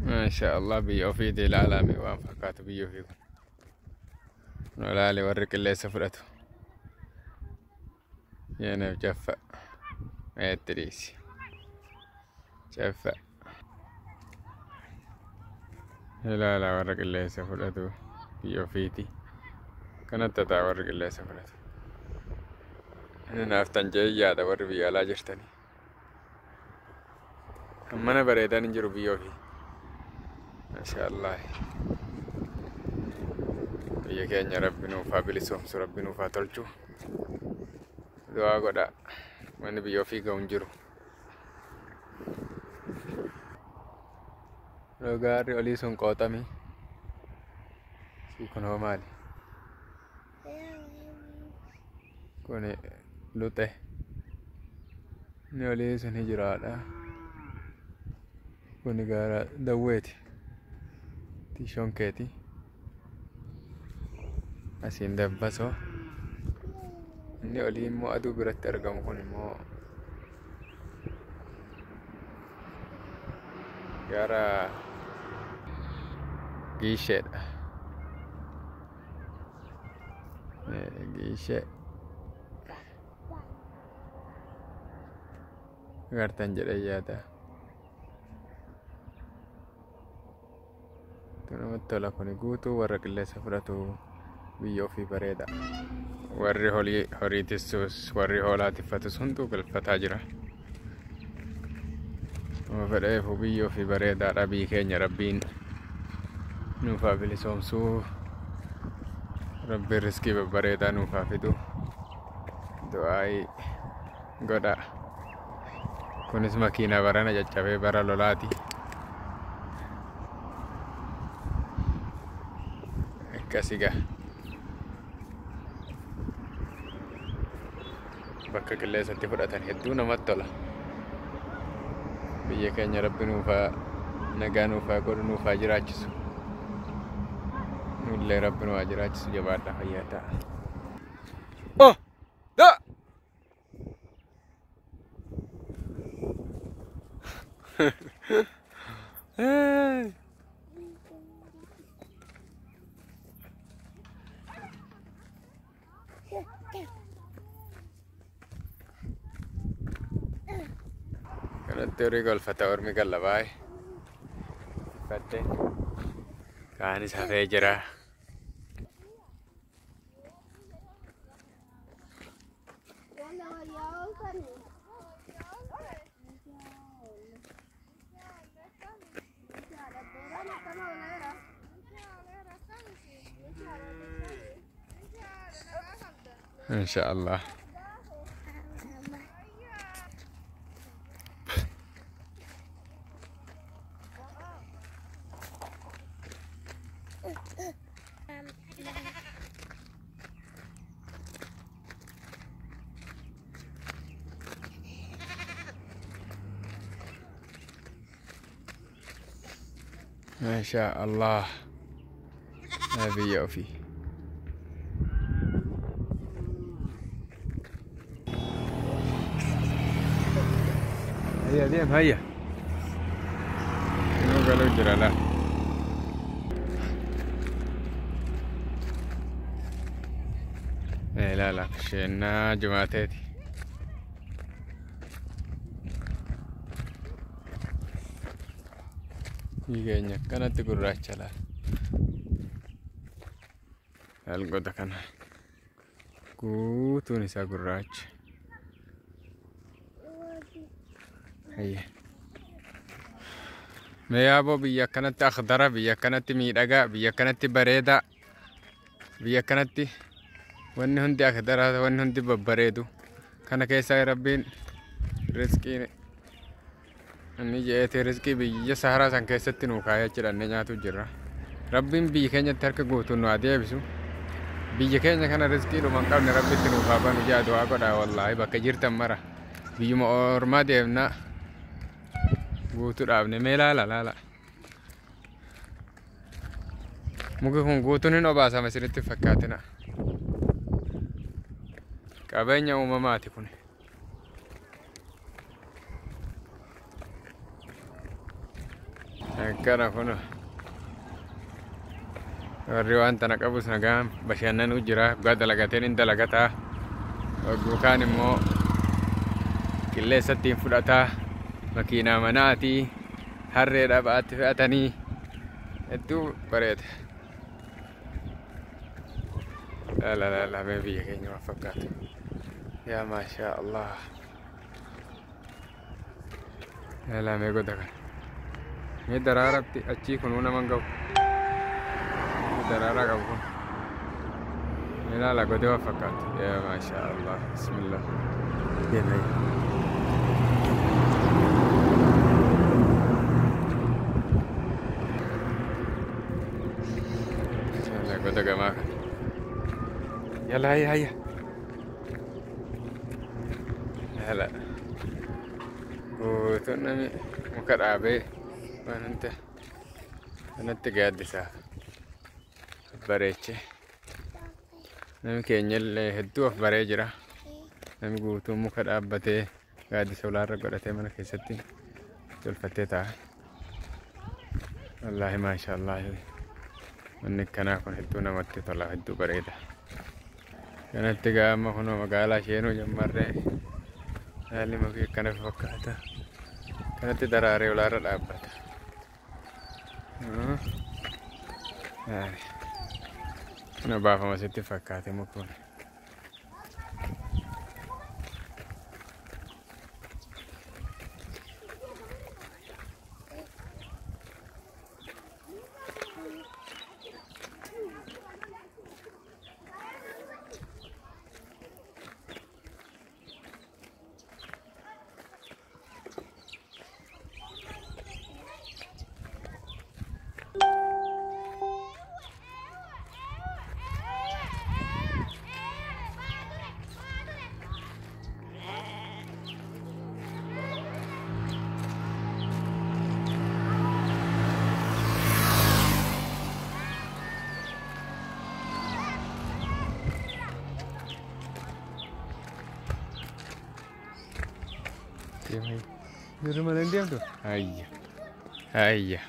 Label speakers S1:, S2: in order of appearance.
S1: Maasha Allah biyya ofiiti ilaalame waan fakkaatu biyya ofii kun. Ilaali warri qilleensa fudhatu. Yeeneef caffa. Meetti dhiisi. Caffa. Ilaala warra qilleensa fudhatu biyya ofiiti. Kanatti ta'a warri qilleensa fudhatu. Inni naaf tan jee yaada warri biyya alaa jirtanii. Mana bareedaan hin jiru biyya ofii. Maasha Allah. Biyya keenya rabbi nuuf haa bilisoomsu, rabbi nuuf haa tolchu. Du'aa godhaa. Manni biyya ofii ga'u hin jiru. Gaarri olii sun qooxamii. Kun hoo maali? Kun luxe. Inni olii sun hijiraadha. Kun gaara dawweeti. Tishonkeeti. Asiin dabbasoo. Inni olii immoo aduu biratti argamu kun immoo gaara giisheedha. Giishee. Agartan jedhee yaada. Namatti tola kun guutuu warra qilleensa fudhatu biyya ofii bareeda. Warri horii tissus warri hoolaa tiffatus hunduu galfataa jira. Nama fedheefu biyya ofii bareedaadha biyyi keenya rabbiin nuuf haa bilisoomsuu. Rabbiin riskii babbareedaa nuuf haa fidu. Du'aayii godha. Kunis makiinaa barana caccabee bara lolaati. Akkasi gaa. Bakka qilleensatti fudhatan hedduu namatti tola. Biyya keenya rabbi nuuf haa nagaa nuuf haa godhu nuuf haa jiraachisu. Nullee rabbi nu haa jiraachisu jabaadhaa fayyaa ta'a. Oh! Da! Hey! Kanatti horii galfata ormi gallabaa. Fatte. Kaanis hafee jira. Insha Allah. ما شاء الله نبي يوفي. هيا ديم هيا. قالوا جرى لا. لا لا شينا جماعتي. Biyya akkanatti gurraacha laal. Algoota kana guutuun isaa gurraacha. Hayya. Mee yaaboo biyya akkanatti akhdara, biyya akkanatti miidhagaa, biyya akkanatti bareedaa, biyya akkanatti wanni hundi akhdara, wanni hundi babbareedu. Kana keessaa rabbiin rizqii inni je'eetee rizqii biyya saharaa san keessatti nuu kaayee jedhannee nyaatu jirra. Rabbiin biyya keenyatti harka guutuun nu haa deebisu. Biyya keenya kana rizqii dhuma hin qabne rabbitti nuuf haa banu jaa du'aa godhaa wallaahi bakka jirtan mara. Biyyuma ormaa deemnaa guutuu dhaabne mee laala laala. Muki kun guutuun hin obaasama isinitti fakkaatina. Qabeenya uumamaati kun. Akkana kun warri waan tana qabus nagaan bashannanuu jira. Dhugaa dalagateen hin dalagataa. Wagguu kaan immoo qilleensa ittiin fudhataa. Makiinaa manaatii harreedha ba'aatti fe'atanii hedduu bareeda. Laala laala mee biyya keenya waan fakkaatu. Yaa maashaa Allah. Laala mee goda kana. Mee daraaratti achii kunuu naman gahu. Daraaraa qabu kun. Mee laala godee waan fakkaatu. Yaa maashaa Allah. Bismillah. Deemee. Laala goda gamaa kana. Yalla hayya hayya. Yalla. Guutuun namni muka dhaabee waan hunda kanatti gaaddisaa bareeche. Namni keenya illee hedduu of baree jira. Namni guutuun muka dhaabbatee gaaddisa ulaarra godhatee mana keessatti tolfatee taa'a. Wallaahi maasha Allah. Wanni akkanaa kun hedduu namatti tola, hedduu bareeda. Kanatti gaa amma kunoo magaalaa isheenuu jammarree haalli mukii akkana fakkaata. Kanatti daraaree ulaarra dhaabbata. Kuna baafama sitti fakkaate mukuun. Deema. Yeroo malee hin deemtu? Hayya. Hayya.